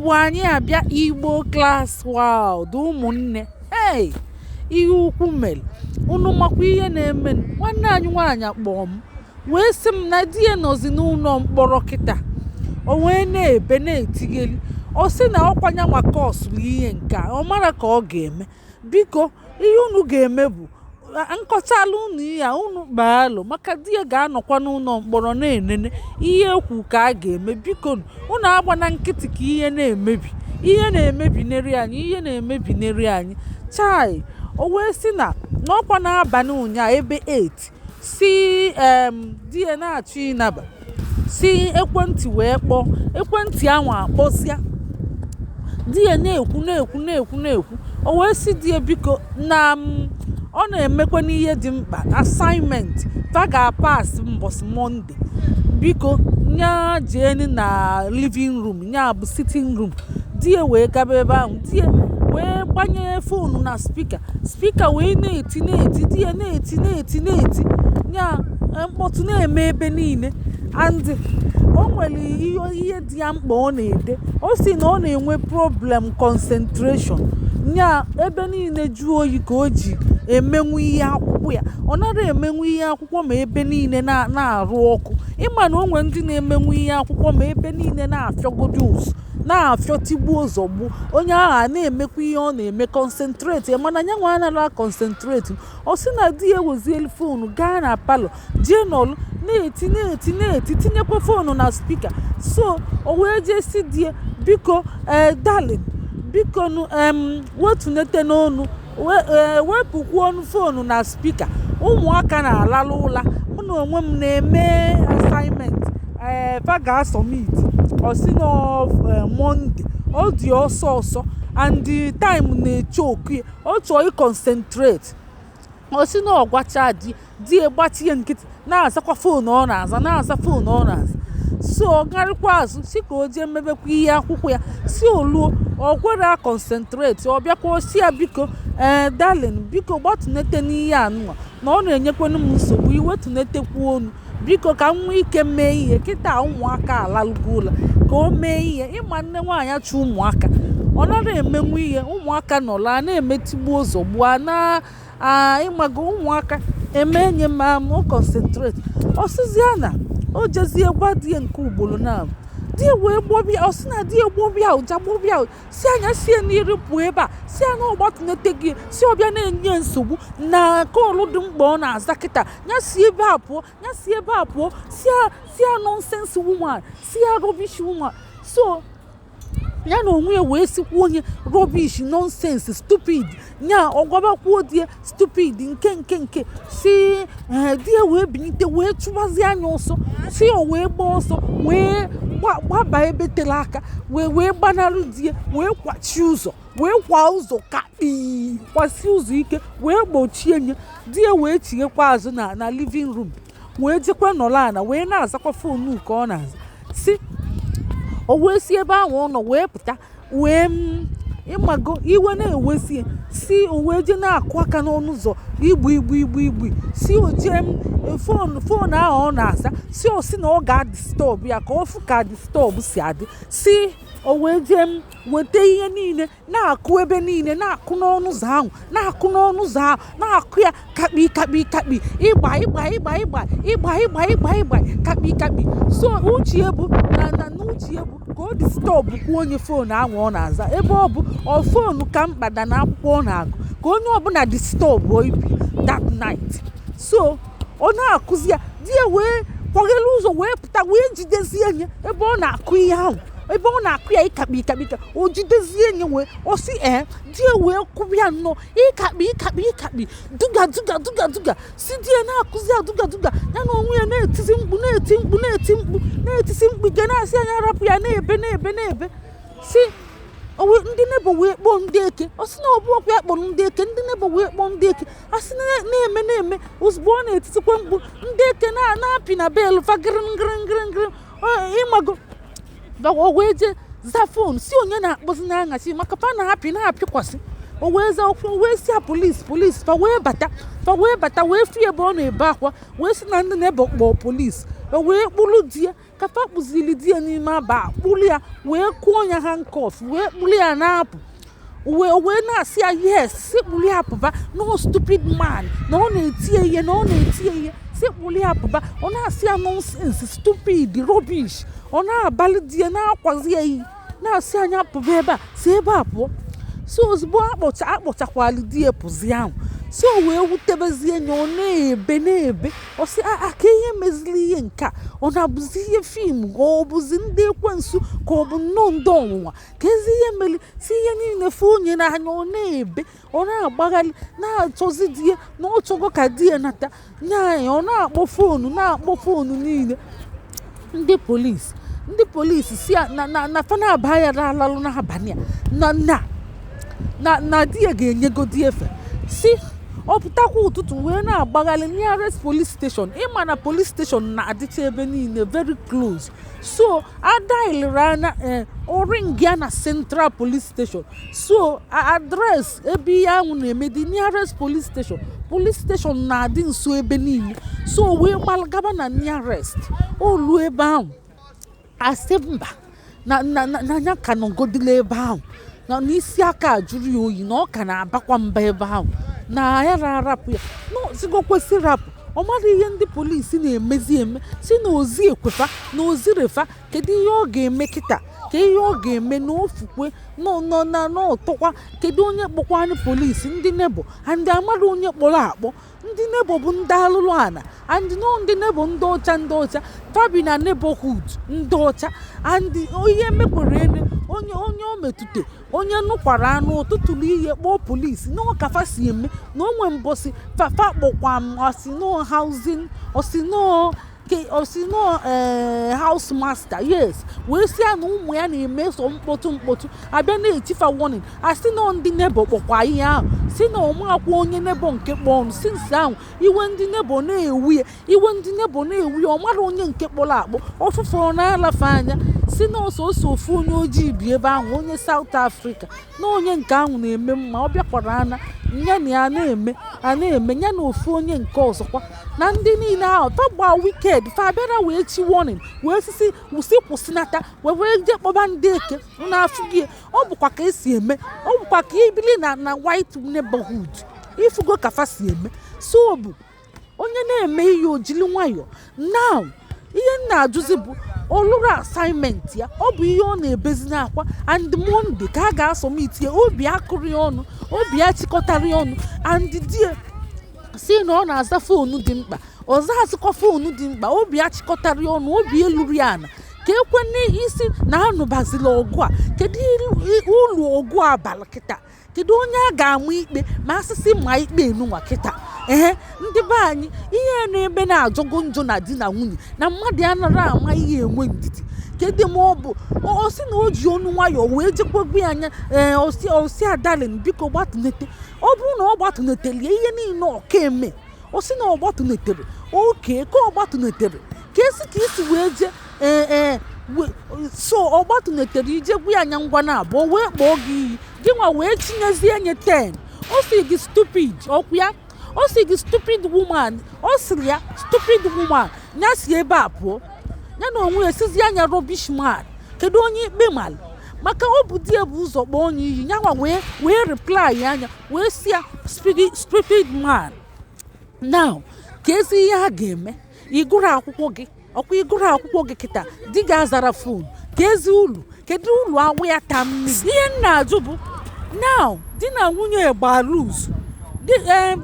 Igbo anyị abịa, Igbo Class World, ụmụnne. Hey, ihe ukwu mere. Unu makwa ihe na-eme? Nwanne anyị nwaanyị kpọọ m wee sị m na di ya nọzi n'ụlọ mkpọrọ kịta. O wee na-ebe na-etigheli. Ọ sị na ọkwanya maka ọsụrụ ihe nke a, ọ mara ka ọ ga-eme. Biko, ihe unu ga-eme bụ nkọchala unu ihe a, unu kpaalụ maka di ya ga-anọkwa n'ụlọ mkpọrọ na-enene ihe ekwu ka a ga-eme. Biko, unu agbana nkịtị ka ihe na-emebi, ihe na-emebineri anyị, ihe na-emebineri anyị. Chai, o wee sị na n'ọkwa n'abalị ụnyaa ebe 8 si di ya na-achọ ịnaba, si ekwentị wee kpọọ ekwentị ahụ, akpọzịa di ya na-ekwu na-ekwu na-ekwu na-ekwu. O wee sị di ya, biko, na ọ na-emekwa n'ihe dị mkpa, assignment fa ga-apass mbọsị Monday, biko nya jeeni na living room, nya bụ sitting room. Di ya wee gaba ebe ahụ, di ya wee gbanye phone na speaker. Speaker wee na-eti na-eti, di ya na-eti na-eti na-eti, nya mkpọtụ na-eme ebe niile. And o nwere ihe dị ya mkpa ọ na-ede. O si na ọ na-enwe problem concentration, nya ebe niile jụọ oyi ka o ji emenwu ihe akwụkwọ ya. Ọ nara emenwu ihe akwụkwọ ma ebe niile na-arụ ọkụ. Ịma na o nwere ndị na-emenwu ihe akwụkwọ ma ebe niile na-afịọgodi ụzụ, na-afịọ tigbuo zọgbuo, onye ahụ a na-emekwa ihe ọ na-eme, concentrate, mana nya nwa anara concentrate. Ọ sị na di ya ewezielu phone gaa na parlour, jee nọlụ na-eti na-eti na-eti, tinyekwa phone na speaker. So o wee jee si di ya, biko, ee, darling, biko nu, wetunete n'onu, wepụkwu ọnụ phone na speaker, ụmụaka na-alalụ ụla, mụ na onwe m na-eme assignment fa ga-asubmit. Ọ sị na Monday, ọ dị ọsọ ọsọ and the time na-eche oku ya, ọ chọọ ịconcentrate. Ọ sị na ọ gwacha di, di ya gbachie nkịtị, na-azakwa phone ọ na-aza, na-aza phone ọ na-aza. So ọ garịkwa azụ si ka o jee mebekwa ihe akwụkwọ ya. Si oluo, ọ kwere a concentrate. Ọ bịakwa, o si ya, biko, ee, darling, biko gbatunete n'ihe anụnwa na ọ na-enyekwanụ m nsogbu, iwetunetekwu onu, biko, ka m nwee ike mee ihe kịta, ụmụaka alalụgo ụlọ, ka o mee ihe. Ịma nne nwaanyị achụ ụmụaka, ọ nara emenwu ihe, ụmụaka nọrọ a na-emetigbuo zọgbuo a na ịmago ụmụaka eme nye ma o concentrate. Ọ sịzịa na o jezie gwa di ya nke ugboro na di ya wee gbọbịa. Ọ sị na di ya gbọbịa ụja, gbọbịa, si anya sie n'iru pụọ ebe a, si anya ọgbatunete gị, si ọbịa na-enye nsogbu na call dị mkpa ọ na-aza kịta, ya si ebe a pụọ, ya si ebe a pụọ, si ya nonsense woman, si ya rubbish woman. So ya na onwe ya wee sikwa onye rubbish, nonsense, stupid, nya ọgwabakwuo di ya stupid nke si. Ee, di ya wee bilite wee chụbazie anya ọsọ, si o wee gbaa ọsọ wee gbaba ebe tere aka, wee gbanarị di ya, wee kwachie ụzọ, wee kwa ụzọ kakpii, kwasị ụzọ ike, wee gbochie nye. Di ya wee tinyekwa azụ na living room, wee jekwa nọrọ ala wee na-azakwa phone ka ọ na-aza. Si o wee si ebe ahụ ọ nọ wee pụta, wee m ịmago iwe na-ewesi, si o wee jee na-akụ aka n'ọnụ ụzọ igbu igbu igbu igbu, si o jee m phone ahụ ọ na-aza, si o si na ọ ga-adisturb ya, ka ọ fụ ka disturb si adị. Si o wee jee m weta ihe niile, na-akụ ebe niile, na-akụ n'ọnụ ụzọ ahụ, na-akụ n'ọnụ ụzọ ahụ, na-akụ ya kakpi kakpi kakpi, ịgba ịgba ịgba ịgba ịgba ịgba ịgba ịgba, kakpi kakpi. So uche bụ na uche bụ ka o disturb kwuo onye phone ahụ ọ na-aza, ebe ọ bụ ọ phone ka mkpa da na akwụkwọ ọ na-agụ, ka onye ọbụla disturb ibi that night. So ọ na-akụzi ya, di ya wee kwaghere ụzọ wee pụta, wee jidezie ya ebe ọ na-akụ ihe ahụ, ebe ọ na-akụ ya ịkakpi ịkakpi ịka. O jidezie ya, wee ọ sị ee, di ya wee kụbịa nnọọ ịkakpi ịkakpi ịkakpi, duga duga duga duga. Si di ya na-akụzi ya duga duga, ya na onwe ya na-etizi mkpu, na-eti mkpu, na-eti mkpu, na-etisi mkpu ike, na-asị anya rapụ ya, na-ebe na-ebe na-ebe. Si ndị neighbour wee kpọọ ndị eke. Ọ sị na ọ bụ ọkwa ya kpọrọ ndị eke, ndị neighbour wee kpọọ ndị eke. A sị na-eme na-eme, ozugbo ọ na-etitikwa mkpu, ndị eke na-apị na bell fa gịrịm gịrịm gịrịm gịrịm. Ịmago o wee jee za phone, si onye na-akpọzi n'aṅasị maka fa na-apị na-apịkwasị. O wee zaa okwu, wee si ya police, police. Fa wee bata, fa wee bata, wee fie ebe ọ na-ebe akwa, wee sị na ndị neighbour kpọọ police. O wee kpụrụ di ya ka fa kpụziri di ya n'ime aba, kpụrụ ya wee kụọ ya handcuff, wee kpụrụ ya na-apụ. Wee na-asị ya yes, si kpụrụ ya pụba, no stupid man, na ọ na-eti ya ihe, na ọ na-eti ya ihe, si kpụrụ ya pụba. Ọ na-asị ya nonsense, stupid, rubbish. Ọ na-abalị di ya, na-akwazi ya iyi, na-asị anya pụba ebe a, si ebe a pụọ. So ozugbo akpọcha akpọchakwali di ya pụzi ahụ, so wee wutebezie ya. Ọ na-ebe na-ebe, ọ sị a ka ihe meziri ihe nke a, ọ na-abụzi ihe film, ka ọ bụzi ndị ekwensu, ka ọ bụ nnọọ ndị ọnwụnwa, ka ezi ihe mere si ihe niile fụ onye n'anya. Ọ na-ebe, ọ na-agbagharị, na-achọzi di ya, na ọ chọgo ka di ya nata nyaanya. Ọ na-akpọ phone, na-akpọ phone niile. Ndị polisi si ya na fa na-aba ya alalụ n'abalị a, na di ya ga-enyegodi efe si ọ pụtakwa ụtụtụ, wee na-agbagharị nearest police station. Ịma na police station na-adịcha ebe niile very close, so adailiri anya oring ya na Central Police Station. So address ebe ihe ahụ na-eme dị, nearest police station, police station na-adị nso ebe niile. So wee gbalagaba na nearest olu ebe ahụ, asị mba, na ya ka nọgodila ebe ahụ, na n'isi aka jụrụ ya oyi, na ọ ka na-abakwa mba ebe ahụ, na ya arapụ ya n'ozigo kwesị rapụ. Ọ mara ihe ndị polisi na-emezi eme, si na ozi ekwefa na ozirefa. Kedu ihe ọ ga-eme kịta? Ka ihe ọ ga-eme na ofukwe nọ na n'ọtọkwa. Kedu onye kpọkwanụ polisi? Ndị neighbour and amara onye kpọrọ akpọ. Ndị neighbour bụ ndị alụlụ ana and nọ ndị neighbour, ndị ọcha, ndị ọcha fabi na neighborhood, ndị ọcha and ihe mekwere ene onye o metụta, onye nụkwara anụ ụtụtụrụ ihe kpọọ polisi na ọkafa si eme na onwe mbọsị fafa kpọkwa m osino housing, osino ke osino ee house master, yes, wee sị ya na ụmụ ya na-eme so mkpọtụ mkpọtụ, abịa na-etifa warning, asị na ndị neighbour kpọkwa ihe ahụ, si na ọmakwa onye neighbour nke kpọọ ọnụ. Since ahụ iwe ndị neighbour na-ewu ya, iwe ndị neighbour na-ewu ya. Ọ mara onye nke kpọrọ akpọ ọfụfụrụ na-alafe anya, si na ọsọsọ ofu onye ojii bi ebe ahụ, onye South Africa, na onye nke ahụ na-eme mma. Ọ bịakwara ana ya na ya na-eme a na-eme ya na ofu onye nke ọzọkwa na ndị niile ahụ fa gba wicked. Fa bịara wee chi warning, wee sisi kwụsị, kwụsịnata, wee jee kpọba ndị eke na-afụ gị. Ọ bụkwa ka esi eme, ọ bụkwa ka ibili na white neighborhood, ifugo ka fa si eme. So bụ onye na-eme ihe ojili nwayọ. Now ihe m na-ajụzi bụ, olụrụ assignment ya, ọ bụ ihe ọ na-ebezi n'akwa, and Monday ka a ga-asubmit ya. Obi akụrụ ya ọnụ, obi ya chịkọtara ya ọnụ, and die si na ọ na-aza phone dị mkpa, ọzọ azụkwa phone dị mkpa. Obi ya chịkọtara ya ọnụ, obi eluru ya ana ka ekwe n'isi na anụbazila ọgụ a. Kedu ulu ọgụ abalị kịta? Kedu onye a ga-ama ikpe ma asịsị ma ikpe enunwa kịta? Ee, ndị be anyị, ihe na-eme na-ajọgo njọ na di na nwunye na mmadụ anara ama ihe enwe ndidi. Kedu ma ọ bụ ọ sị na o ji onu nwayọọ wee jekwagbu ya anya? Ee, osi adalin, biko gbatụnete. Ọ bụrụ na ọ gbatụnetere ya, ihe niile ọka eme. Ọ sị na ọ gbatụnetere oke ka ọ gbatụnetere ka esi ka isi wee jee. Ee, so ọ gbatụnetere ije gwa ya anya ngwa na abụọ, wee kpọọ gị iyi, gị nwa wee tinyezie nye 10. Ọ sị gị stupid, ọkwụ ya, ọ sị gị stupid woman. Ọ sịrị ya stupid woman, ya si ebe a pụọ, ya na onwe ya esizi anya rubbish man. Kedu onye ikpe mara? Maka ọ bụ di ya bụ ụzọ kpọọ onye iyi, ya nwa wee reply anya, wee si ya stupid man. Now ka ezi ihe a ga-eme? Ịgụrụ akwụkwọ gị ọkwa, ịgụrụ akwụkwọ gị kịta, di gị azara phone, ka ezi ulu, kedu ulu awụ ya ta mmiri? Ihe m na-ajụ bụ, now di na nwunye gbara loose, di ya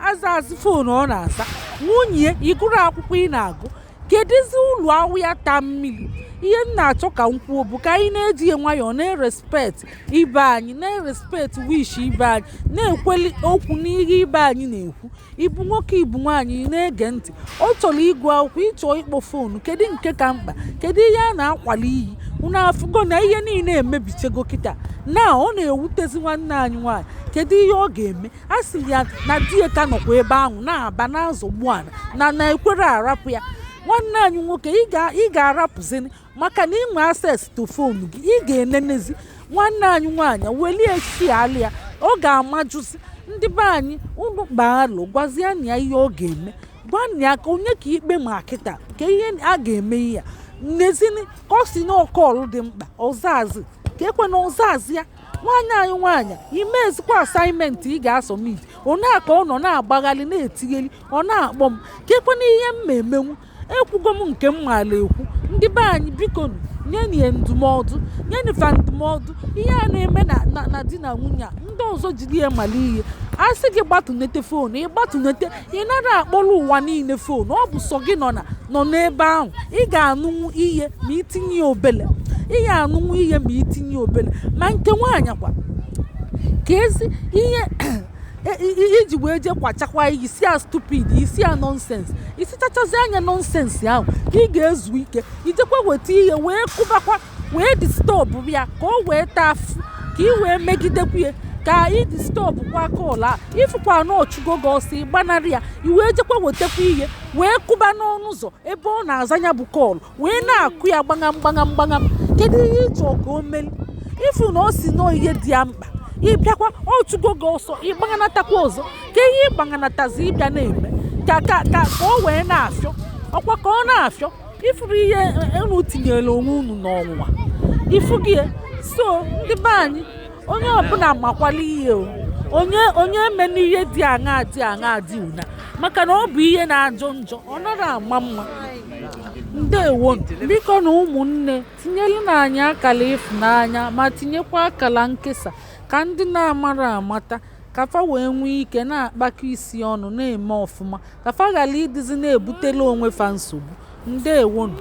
aza azụ phone ọ na-aza, nwunye ịgụrụ akwụkwọ ị na-agụ, kedụzi ulu awụ ya ta mmiri? Ihe m na-achọ ka m kwuo bụ ka anyị na-eji nwayọọ na-erespect ibe anyị, na-erespect wish ibe anyị, na-ekweli okwu n'ihe ibe anyị na-ekwu. Ịbụ nwoke, ịbụ nwaanyị, ị na-ege ntị. Ọ chọrọ ịgụ akwụkwọ, ịchọ ịkpọ phone, kedu nke ka mkpa? Kedu ihe a na-akwali iyi? Unu afụgo na ihe niile emebichego kịta na ọ na-ewutezi nwanne anyị nwaanyị. Kedu ihe ọ ga-eme? A sị ya na di ya ka nọkwa ebe ahụ na-aba na-azọgbu ana na ekwere arapụ ya. Nwanne anyị nwoke, ị ga-arapụzini maka na ị nwe access to phone gị, ị ga-enenezi. Nwanne anyị nwaanyị welie si alị ya, ọ ga-amajụzi. Ndị be anyị, unu gbaalụ gwazie ya ihe ọ ga-eme. Gwanụ ya ka onye ka ikpe ma kịta ka ihe a ga-eme ihe a nnezini ka ọ si na call dị mkpa ọzaazị ka ekwe na ọzaazị ya. Nwaanyị anyị, nwaanyị imezikwa assignment ị ga-asubmit one a ka ọ nọ na-agbaghalị na-etigheli. Ọ na-akpọ m ka ekwe na ihe m ma emenwu. Ekwugo m nke m maara ekwu. Ndị be anyị, biko, nyenụ ya ndụmọdụ, nyenụ fa ndụmọdụ. Ihe a na-eme na di na nwunye a, ndị ọzọ jiri ya mara ihe. A sị gị gbatụnete phone, ị gbatụnete. Ị nara akpọrọ ụwa niile phone. Ọ bụ sọ gị nọ n'ebe ahụ. Ị ga-anụnwu ihe ma itinye ya obele. Ị ga-anụnwu ihe ma itinye obele. Ma nke nwaanyị kwa, ka ezi ihe iji wee jee kwachakwa iyi, isi ya stupid, isi ya nonsense, isi chachazi anya nonsense ahụ ka ị ga-ezu ike. Ijekwa weta ihe wee kụbakwa wee disturb ya ka o wee taa afụ, ka ị wee megidekwa ya, ka ị disturb kwa call a. Ịfụkwa na ọchụgo gị ọsọ, ịgbanarị ya, i wee jekwa wetakwa ihe wee kụba n'ọnụ ụzọ ebe ọ na-aza ya bụ call, wee na-akụ ya gbagam gbagam gbagam. Kedu ihe ị chọọ ka o meli? Ịfụ na o si nọọ ihe dị ya mkpa, ịbịakwa ọchụgo gị ọsọ, ịgbaganatakwa ọzọ. Ka ihe ịgbaganatazi ịbịa na-eme ka o wee na-afịọ ọkwa, ka ọ na-afịọ. Ifuru ihe unu tinyere onwe unu n'ọnwụnwa, ifu gị. So ndị be anyị, onye ọbụla makwala ihe o onye onye emena ihe dị aṅaa dị aṅaa dị una, maka na ọ bụ ihe na-ajọ njọ, ọ nara ama mma. Ndewo, biko na ụmụnne, tinyelu na anyị akala ịfụnanya, ma tinyekwa akala nkesa ka ndị na-amara amata, ka fa wee nwee ike na-akpakọ isi ọnụ na-eme ọfụma, ka fa ghara ịdịzi na-ebutela onwe fa nsogbu. Ndewonu.